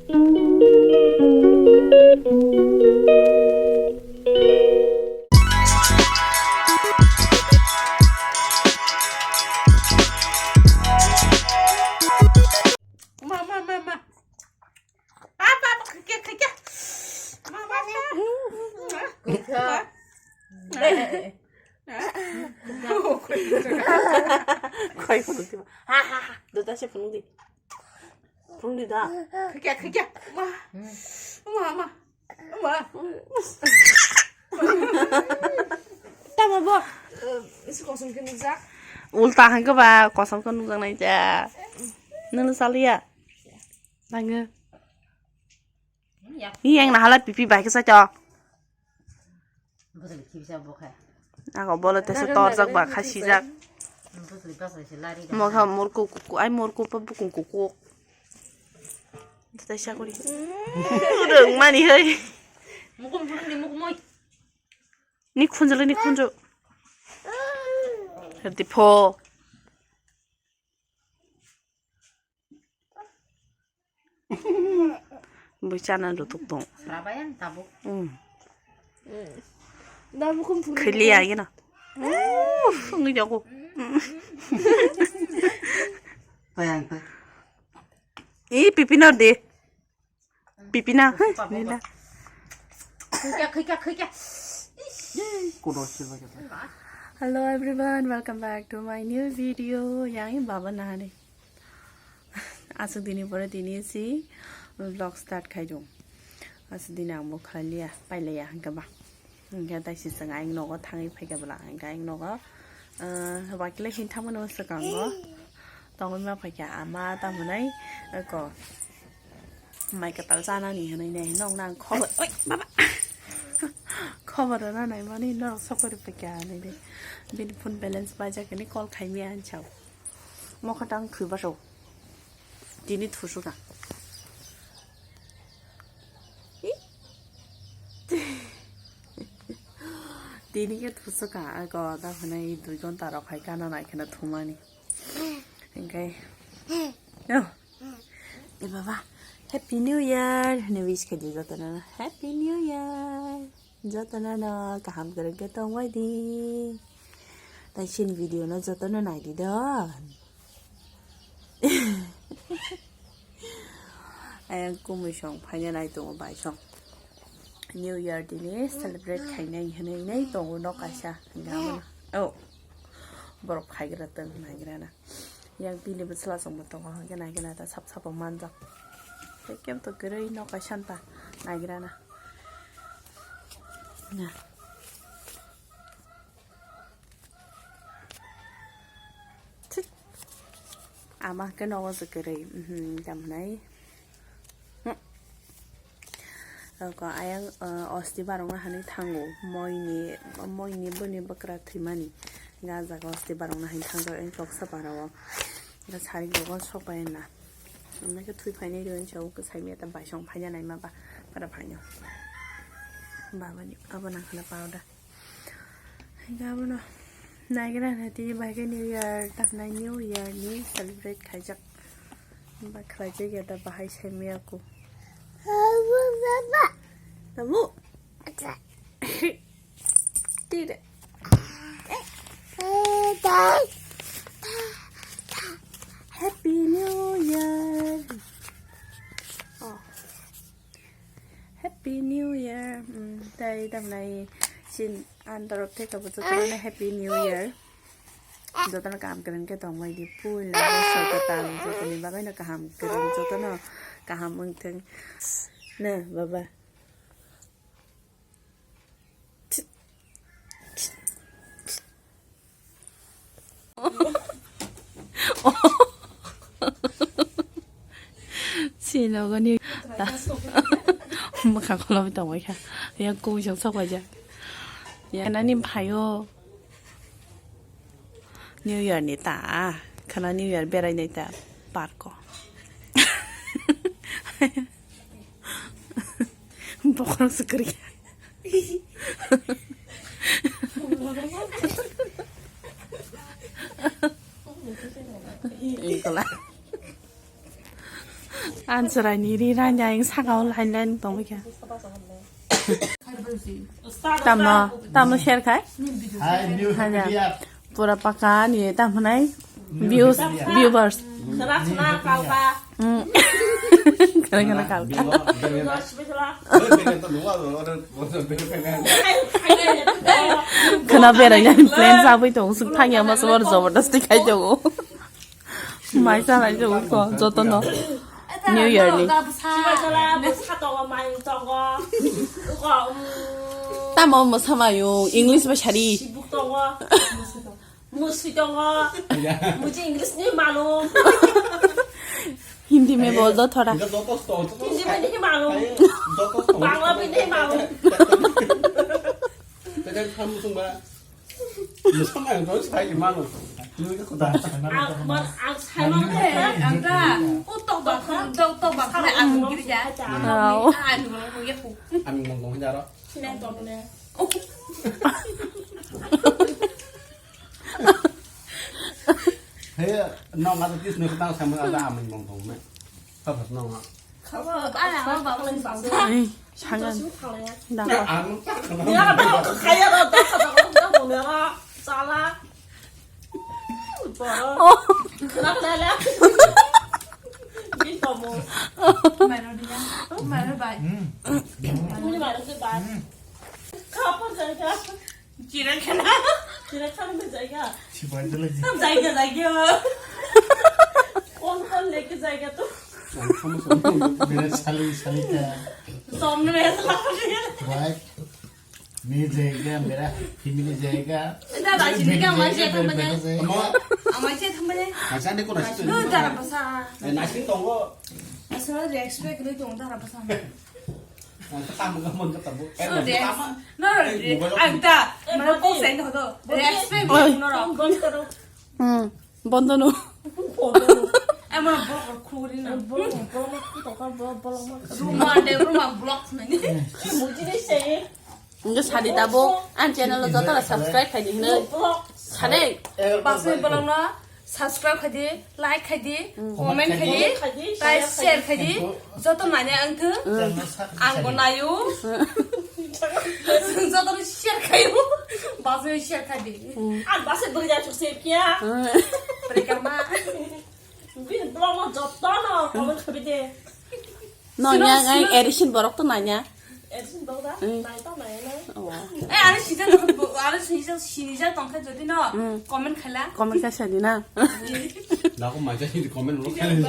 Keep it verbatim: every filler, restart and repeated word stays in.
Ma, ma, ma, ma. Pa, pa, pa, khaikya, khaikya. Ma, ma, ma. Khaikya. Khoi phunuk di. Ha, ha, ha. Dota se phunuk di. Phunuk di da. Khaikya, khaikya. Ma. Ma, ma. Ma. Tamo bo. Isi kosom khe nukjak. Ulta hangke ba kosom khe nukjak nai ja. Nunu saliya. Nango. Yang nahala pipi bai khe saito. Ako bolo tesa torjak ba kha sijak. Mokha morko kuku ai morko pa bukung kuku. Tesa kuri. Rung mani hoi. Ni khunjulu ni khunju. Herdi pho. Bo chana lutuk tong. Srabayang tabuk. Hmm. Khiliya gina. Uf, ngi jago. Bayang ta. I pipi no de. Pipi na. Nila. Khikya, khikya, khikya. Kudo silba kita. Hello everyone, welcome back to my new video. Yang baba nahani. Asuk dini pore dini si vlog start khai dong. Asuk dini ang bo khlai liya, pai liya hingke ba. Hingke tai si chwng ayang nogo thangwi phaikha bwla, hingke ayang nogo, ah, wakile hin thangmani swkango. Tongwi ma phaikha ama tamo nai, eko. Mai kwtal chanani hinwi nai, nokna ang khobor, oi, baba. Khobor rwna naimani norok sokori phaikha hinwi de. Bini phone balance baijak hinwi call khaimya ang chao. Mokha tang thwi basao. Tini thusuka. Tini khe thusuka, ako da hwnwi dui ghonta rok hai kana nai kheno thumani. Hingke. Yo. E baba, Happy New Year hwnwi wish khaidi jotono. Happy New Year. Jotono no kaham kwrwng khe tongbai di. Tai chini video no jotono nai di do. Ayang kumui song phaina nai tongo bai song. New Year dini celebrate khainai hinwi nai tongo nok kaisa. Hingke amo no. Oh. Borok phaigra tong naigra na. Yang bini bwsla chwngbo tongo, hwnkhe naikhe naitha sap sap manjak. Tei kemto kwrwi nok kaisa ta naigra na. Na. Thik. Ama hwnkhe nogo se kwrwi, mhm, tamo nai. Ko ayang, eh, osti barongna hani thango, moini, moini boni bwkra thwimani. Ga jaga osti barongna hani thango, eng toksa barao. Ga sari gogon sok bai na. Amna khe thwi phainai rw chao, sai miya ta baisong phaina nai ma ba, para phaino. Baba ni, abo nang khana powder. Hingke abono naigra na tini bai khe New Year, tamhinai New Year ni celebrate khaijak. Ba khlaijak ya da bahai sai maya ko. Tamu? Tire. Happy New Year. Oh. Happy New Year. Mm, tai tamnai sin andorok theka bo jotono Happy New Year. Jotono kaham kwrwng khe tongbai di puila bosor kwtal jotoni bagwi no kaham kwrwng jotono kaham wngthwng. Na baba. Chini nogo ni mwkhang kholobwi tongbaikha. Yang kumisong sok paijak. Yang nani phaio. New Year ni ta. Khana New Year berainai ta park o. Bokhorok se kwrwi. Ikola. Ansurai ni ri ranya ing saka o line line tong bikha. Tamno, tamno share khai? Hai, new Hanya. Media. Pura paka ni tam hanai. Views, viewers. Khana khana kalka. Hmm. Khana khana kalka. Bingo, bingo. Bingo special. Eh, bingo to nungwa, order, order, bingo, bingo. Khana berai nani plan sabui tong suk thangya ma sobor jabardasti khai jago. Mai sanai jago ko jotono. New Year ni. Sibajala, bwsa tongo, mayung tongo. Uko, um, tamo mwsa mayung, English bai sari. Sibuk tongo. Musui tongo. Muji English ni malum. Hindi mein bol do thoda. Hindi mein nahi malum. Bangla mein nahi malum. Ang, ang sai mano. Ang, ang sai mano. Ang ta, o tok ba kha, tok, tok ba kha, ang giri ja. Wow. Ang mo mo ya ko. Ang mo mo ya ro. Sinai to ne. He, no, nga to kis ne kha sai mano, ang mo mo mo. Kha phas no nga. Khaba, ah, ah, ba, ba, ba. Ei, sangan. Sing thalaya. Da. Ang tak. Ya, ba, khaya, ba, ba, ba, ba, ba, ba, ba, sala. Boro. Oh. Khna, khna, la. Bi komo. Maro dia. Maro bai. Hmm. Maro bai. Khapa jaga. Chirakana. Chirakana mein jayega. Chibai dole ji. Sab jayega, jayega. Kaun kaun leke jayega tu? Mere sali, sali ka. Samne mein aisa lagta hai. Wife, mere jayega, mera family jayega. Dada, mere jayega, mere jayega, mere jayega. Amai se thamne. Macha ne ko nasi. No, dara basa. Eh, nasi tongo. Asal respect le tong dara basa. Ang ta tamo ka mon ka tabo. Eh, no, tamo. No, ang ta, mara ko sen hodo. Respect mo no ro. Hmm, bondo no. Ai, mara block khuri na. Block, block, block, block, block. Ruma de, ruma block na ni. Muji ni se. Ang sadi tabo, ang channel lo joto la subscribe khai di hino. Sadi. Basui bolong no. Subscribe khai di, like khai di, comment khai di, tai share khai di. Joto nani ang thu, ang bo nayo. Joto no share khayo. Basi share khai di. Ang basi bwrwi da chuk se kya? Bwrwi karma. Bini blog no joto no comment khai di. No, sino, nya ngai sino. Edition borok to nanya. Edition borok da? Hmm. Nai to nai na. Oh. Eh, are sijak, are sijak, sinijak tongkha jodi no, hmm, comment khaila. Comment khaisa di na. Nako maja ni comment ro khaila.